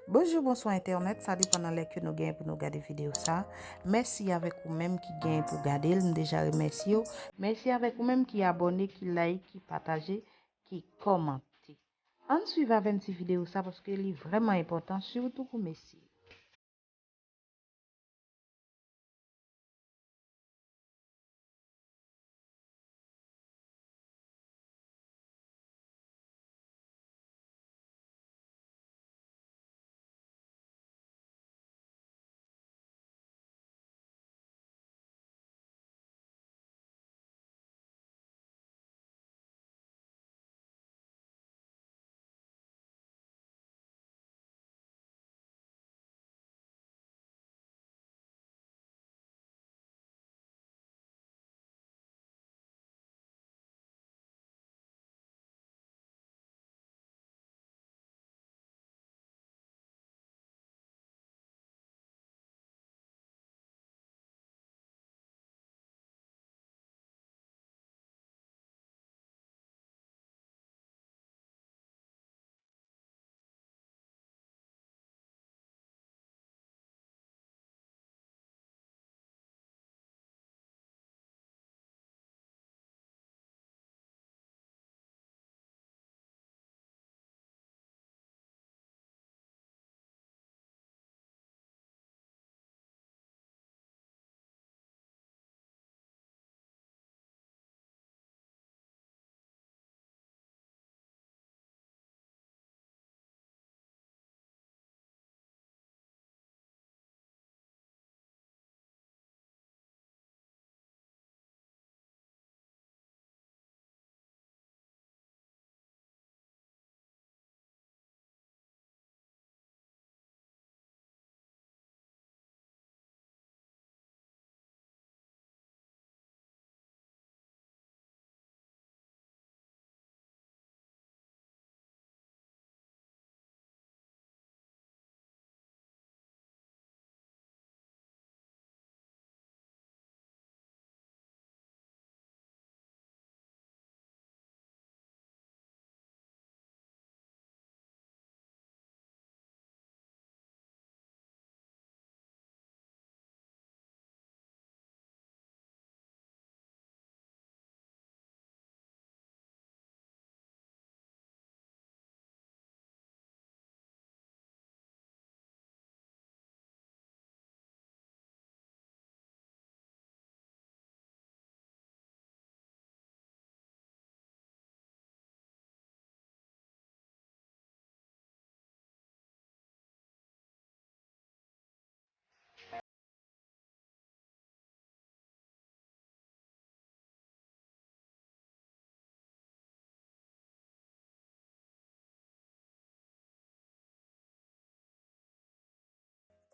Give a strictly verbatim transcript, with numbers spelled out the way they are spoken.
Bonjou, bonswa entènèt, sa depann nan lè ke nou genyen pou nou gade videyo sa. Mèsi avèk ou menm ki genyen pou gade l, m deja remèsye w. Mèsi avèk ou menm ki abòne, ki like, ki pataje, ki kòmante. Ann swiv avè m ti videyo sa paske li vrèman enpòtan, sitou pou mesye.